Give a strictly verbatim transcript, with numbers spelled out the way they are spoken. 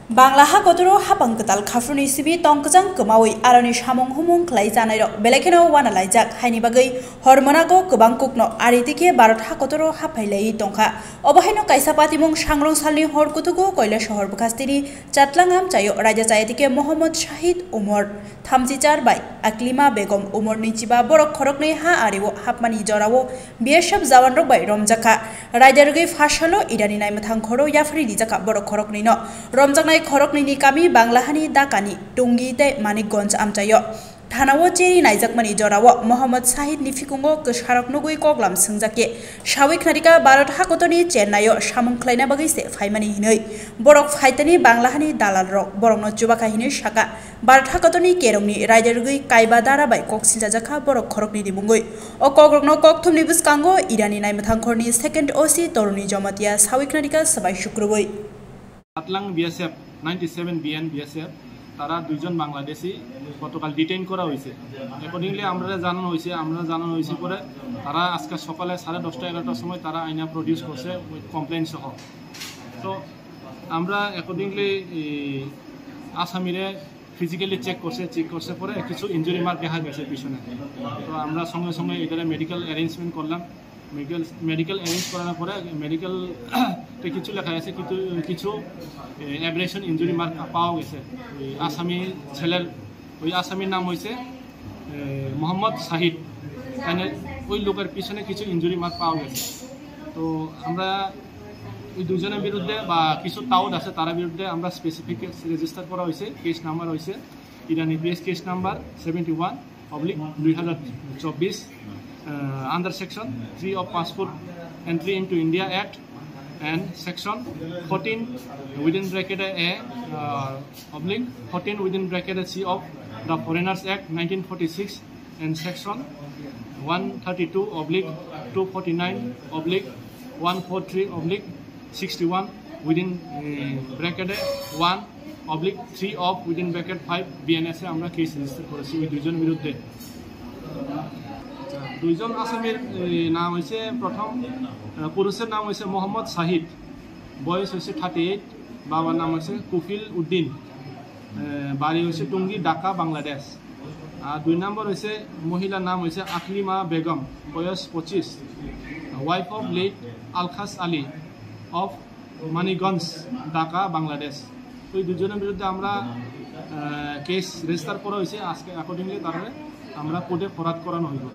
Bangla ha kotoro hapang kwtal khaphurni simi tong kwchang kwmawi aroni samung humung khlai janairok belai kheno uana laijak, haini bagwi hor mwnago kwbang kukno ari tikhe Bharat ha kotoro haphai laiwi tongkha. Obo haino kaisa patimung sangrong salni hor kuthugo Koilashahar bwkhastini Chatlang amchaio raida chaya tikhe Mohammad Shahid Umar thamchi char bai Aklima Begum Umar ni chiba borok khoroknwi ha ario hapmani jorao B S F jawanrok bai romjakha. Raida rwgwi phasalo Irani naimwthang khoro yaphari rijakha borok khoroknwino. Romjaknai khoroknwini kami Banglahani Dhakani Tungi tei Manikganj amchaio. Thanao cheri naijakmani jorao Mohammad Shahid ni phikungo kwsarok nugwi koklam swngjak khe sawi khnarikha Bharat hakotorni Chennai-o samung khlaina bagwi se phaimani hinwi. Borok phaitani Banglahani dalalrok borokno chubakha hinwi sakha. Bharat hakotorni kerongni raida rwgwi kaiba dara bai kok silchajakha borok khoroknwini mungwi. O kokrokno kokthumni bwskango Irani naimwthang khorni second O C Toruni Jamatia sawi khnarikha swbai sukrubwi. Chatlang B S F, ninety seven B N B S F, তারা দুইজন বাংলাদেশি গতকাল ডিটেইন করা হয়েছে। অ্যাকর্ডিংলি আমরা জানানো হয়েছে, আমরা জানানো হয়েছে পরে তারা আজকে সকালে সাড়ে দশটা এগারোটার সময় তারা আইনা প্রডিউস করছে উইথ কমপ্লেন সহ। তো আমরা অ্যাকর্ডিংলি আসামিরে ফিজিক্যালি চেক করছে, চেক করছে পরে কিছু ইনজুরি মার্ক দেখা গেছে পিছনে। তো আমরা সঙ্গে সঙ্গে এটারে মেডিকেল অ্যারেঞ্জমেন্ট করলাম। মেডিকেল মেডিকেল অ্যারেঞ্জ করানোর পরে মেডিকেল তে কিছু লেখা আছে, কিছু কিছু অ্যাব্রেশন ইনজুরি মার্ক পাওয়া গেছে। ওই আসামি ছেলের, ওই আসামির নাম হয়েছে মোহাম্মদ শাহিদ। মানে ওই লোকের পিছনে কিছু ইনজুরি মার্ক পাওয়া গেছে। তো আমরা ওই দুজনের বিরুদ্ধে বা কিছু টাউট আছে তার বিরুদ্ধে আমরা স্পেসিফিক কেস রেজিস্টার করা হয়েছে। কেস নাম্বার হয়েছে Irani BS case number seventy one oblique দুই হাজার চব্বিশ, under section three of passport entry into India act and section fourteen within bracket A, uh, oblique fourteen within bracket C of the Foreigners Act nineteen forty-six and section one thirty-two oblique two forty-nine oblique one forty-three oblique sixty-one within, uh, bracket one oblique three of within bracket five BNS এ আমরা case register করেছি ওই দুইজন বিরুদ্ধে। দুইজন আসামির, এ, নাম হয়েছে প্রথম, আহ, পুরুষের নাম হয়েছে মোহাম্মদ শাহিদ, বয়স হয়েছে থার্টি এইট, বাবার নাম হয়েছে কফিল উদ্দিন, এ, বাড়ি হয়েছে টুঙ্গি, ঢাকা, বাংলাদেশ। আর দুই নম্বর হয়েছে মহিলার নাম হয়েছে আকলিমা বেগম, বয়স পঁচিশ, ওয়াইফ অফ লেট আলখাস আলী অফ মানিকগঞ্জ, ঢাকা, বাংলাদেশ। ওই দুজনের বিরুদ্ধে আমরা, আহ, কেস রেজিস্টার করা হয়েছে। আজকে অ্যাকর্ডিংলি তারা আমরা কোর্টে ফরওয়ার্ড করানো হইব।